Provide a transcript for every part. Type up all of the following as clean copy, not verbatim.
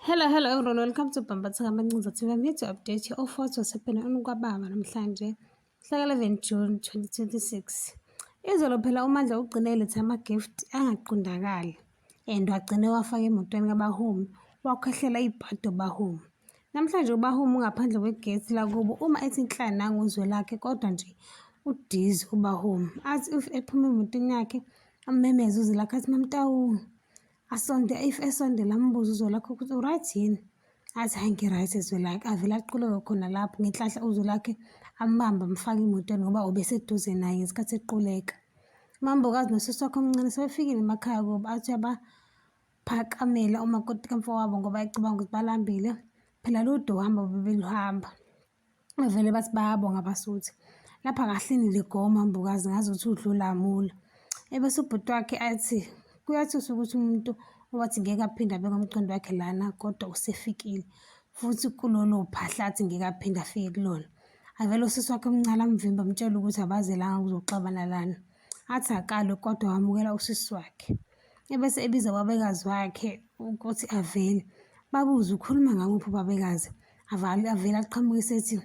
Hello, hello everyone. Welcome to Bambatha Kamancinza TV. I'm here to update you of what was happening on Kwababa namhlanje, mhla 11 June 2026. Izolo phela uMandla ugcine elethe ama-gift angaqondakali and wagcine wafaka emotweni kaBahumi, wakhwehlela ibhadi uBahumi. Namhlanje uBahumi ungaphandle kwegethi lakubo uma ethi nhla nangu uZwelakhe kodwa nje udizi uBahumi. Athi if ephuma emotweni yakhe ammemeze uZwelakhe athi Mamtawu. Asonde if esondela ambuze uZwelakhe ukuthi u-right yini? Athi hhayi ngi-right Zwelakhe. Avele aquleke khona lapho ngenhlahla uZwelakhe ambambe amfake emotweni ngoba ubeseduze naye ngesikhathi equleka. UMambokazi nosisi wakhe omncane sebefikile emakhaya kubo athi uyabaphakamela umakoti kamfowabo ngoba ecabanga ukuthi balambile. Phela lude uhambo bebeluhamba. Bavele bathi bayabonga basuthi. Lapha akahlinile goma Mbokazi ngazuthi udla ulamula. Ebese ubhuti wakhe athi kuyathusa ukuthi umuntu owathi ngeke aphinde abeke umqondo wakhe lana kodwa usefikile futhi kulolo phahla athi ngeke aphinde afike kulona. Avele usisi wakhe omncane amvimbe amtshele ukuthi abazelanga ukuzoxabana lana. Athi akalwe kodwa wamukela usisi wakhe. Ebese ebiza ubabekazi wakhe ukuthi avele. Babuze ukhuluma ngamuphi ubabekazi. Avele aqhamuke esethi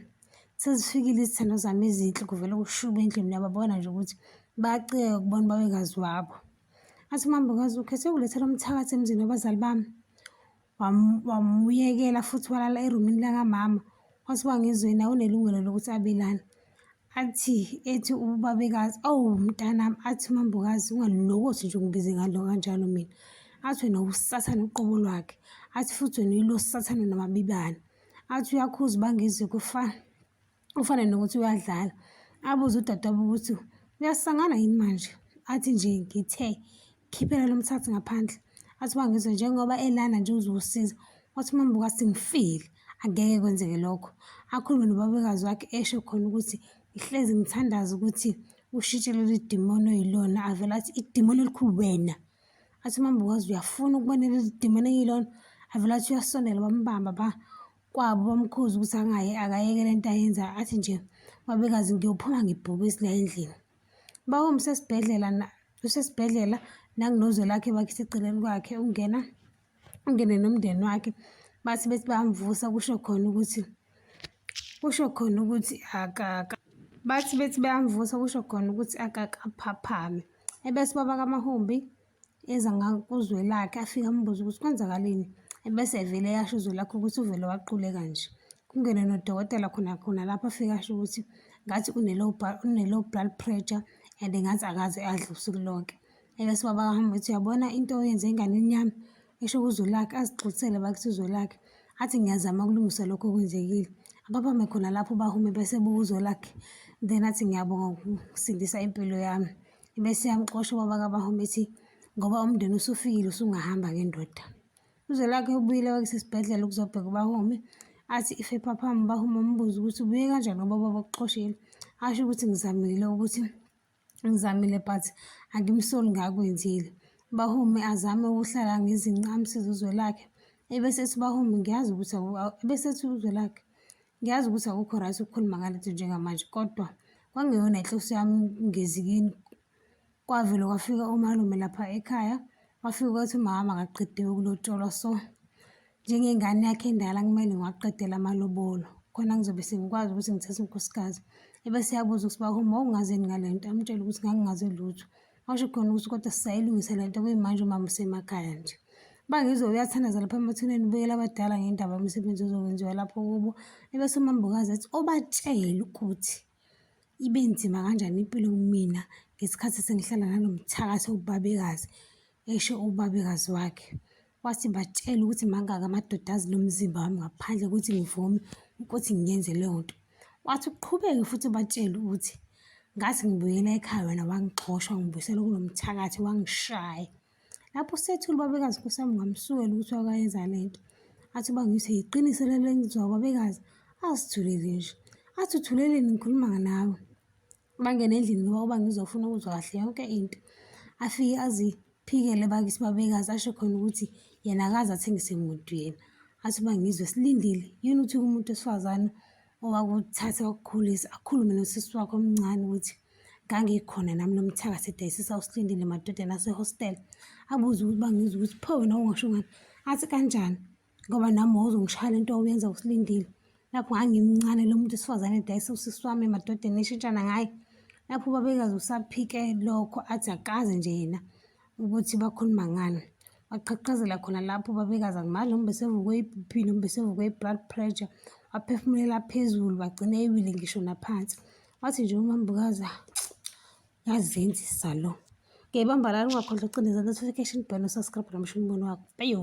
sezifikile izithandwa zami ezinhle kuvele kushube endlini uyababona nje ukuthi bayacikeka ukubona ubabekazi wabo. Athi uMambokazi ukhethe ukuletha lo mthakathi emzini wabazali bami. Wamuyekela futhi walala erumini lakamama. Wathi wangizwe naye unelungelo lokuthi abelane. Athi ethi ubabekazi, awu mntanami, athi uMambokazi ungalokothi nje ungibize ngalo kanjalo mina. Athi wena usathane uqobo lwakhe. Athi futhi wena uyilo sathane nomabibane. Athi uyakhuza uBangizwe kufana ufane nokuthi uyadlala. Abuze udadewabo ukuthi uyasangana yini manje? Athi nje ngithe khiphela lo mthathu ngaphandle. Athi uBangizwe njengoba elana nje uzowusiza. Wathi uMambokazi ngifile angeke kwenzeke lokho. Akhulume nobabekazi wakhe esho khona ukuthi ngihlezi ngithandaza ukuthi ushintshe leli dimoni oyilona. Avele athi idimoni elikhulu wena. Athi uMambokazi uyafuna ukubona leli dimoni engiyilona. Avele athi uyasondela bambamba ba kwabo bamkhuza ukuthi angaye akayeke le nto ayenzayo. Athi nje babekazi ngiyophuma ngebhokisi la endlini. Bawumsa esibhedlela usesibhedlela nanguNozwelakhe bakithi eceleni kwakhe ungena ungene nomndeni wakhe bathi bethi bayamvusa kusho khona ukuthi kusho khona ukuthi akaka bathi bethi bayamvusa kusho khona ukuthi akakaphaphami. Ebese ubaba kaMahumbi eza ngakuZwelakhe afike ambuze ukuthi kwenzakaleni ebese evele eyasho uZwelakhe ukuthi uvele waquleka nje. Kungene nodokotela khona khona lapho afike asho ukuthi ngathi une-low blood pressure and ngathi akaze adle usuku lonke. Ebese ubaba kaHambo ethi uyabona into oyenze enganeni yami esho kuZwelakhe azigxothisele bakithi uZwelakhe athi ngiyazama ukulungisa lokho okwenzekile. Abaphame khona lapho bahume bese ebuka uZwelakhe then athi ngiyabonga ukusindisa impilo yami. Ebese eyamxosha ubaba kaBahome ethi ngoba umndeni usufikile usungahamba-ke ndoda. Uzwelakhe ubuyile wakusesibhedlela ukuzobheka uBahome athi if ephaphama uBahome ambuze ukuthi ubuye kanjani ngoba ubaba ukuxoshile. Asho ukuthi ngizamile ukuthi ngizamile but angimsoli ngakwenzile. Bahume azame ukuhlala ngezinqa amsize uZwelakhe ebese ethi uBahome ngiyazi ukuthi ebese ethi uZwelakhe ngiyazi ukuthi akukho right ukukhuluma ngale nto njengamanje kodwa kwangeyona inhloso yami ngezi kini. Kwavele kwafika umalume lapha ekhaya wafika kwathi umama akaqediwe ukulotsholwa so njengengane yakhe endala kumele ngiwaqedele amalobolo khona ngizobe sengikwazi ukuthi ngithathe unkosikazi. Ebese eyabuza ukuthi Bahumi wawungazini ngale nto amtshele ukuthi ngangingazi lutho. Washo khona ukuthi kodwa sisayilungisa le nto kuyimanje umama usemakhaya nje. Bangizwe uyathandaza lapha emathuneni ubuyela abadala ngendaba yomsebenzi ozokwenziwa lapho kubo. Ebese uMambokazi ethi obatshele ukuthi ibe nzima kanjani impilo kumina ngesikhathi sengihlala nalo mthakathi owubabekazi, esho ubabekazi wakhe. Wathi batshele ukuthi mangaki amadoda azi lo mzimba wami ngaphandle kokuthi ngivume ukuthi ngiyenze leyo nto. Wathi uqhubeke futhi ubatshele ukuthi ngathi ngibuyela ekhaya wena wangixosha wangibuyisela kulo mthakathi wangishaya. Lapho usethule ubabekazi nkosi yami ngamsukela ukuthi wakayenza le nto. Athi uba ngiyise yiqiniso lelo engizwa ubabekazi azithulele nje. Athi uthuleleni ngikhuluma nawe. Bangene endlini ngoba uba ngizofuna ukuzwa kahle yonke into. Afike aziphikele bakithi babekazi asho khona ukuthi yena akaze athengise muntu yena. Athi uba ngizwe silindile yini uthi kumuntu wesifazane owakuthatha wakukhulisa akhulume nosisi wakho omncane ukuthi ngangikhona nami nomthakathi edayisisa uSilindile emadodeni asehostela. Abuze ukuthi bangizwe ukuthi pho wena ungasho ngani? Athi kanjani? Ngoba nami wawuzongishaya le nto owuyenza uSilindile. Lapho ngangimncane lo muntu wesifazane edayisa usisi wami emadodeni eshintshana ngaye. Lapho ubabekazi usaphike lokho athi akazi nje yena ukuthi bakhuluma ngani. Waqhaqhazela khona lapho ubabekazi angimazi noma ubesevukwe i-B_P noma ubesevukwe i-blood pressure. Waphefumulela phezulu wagcina ewile ngisho naphansi. Wathi nje umambukazi yazenzisa lo. Ngiyayibamba lana ungakhohlwa ukucindezela notification bell usubscribe nomshini umbono wakho. Bayo.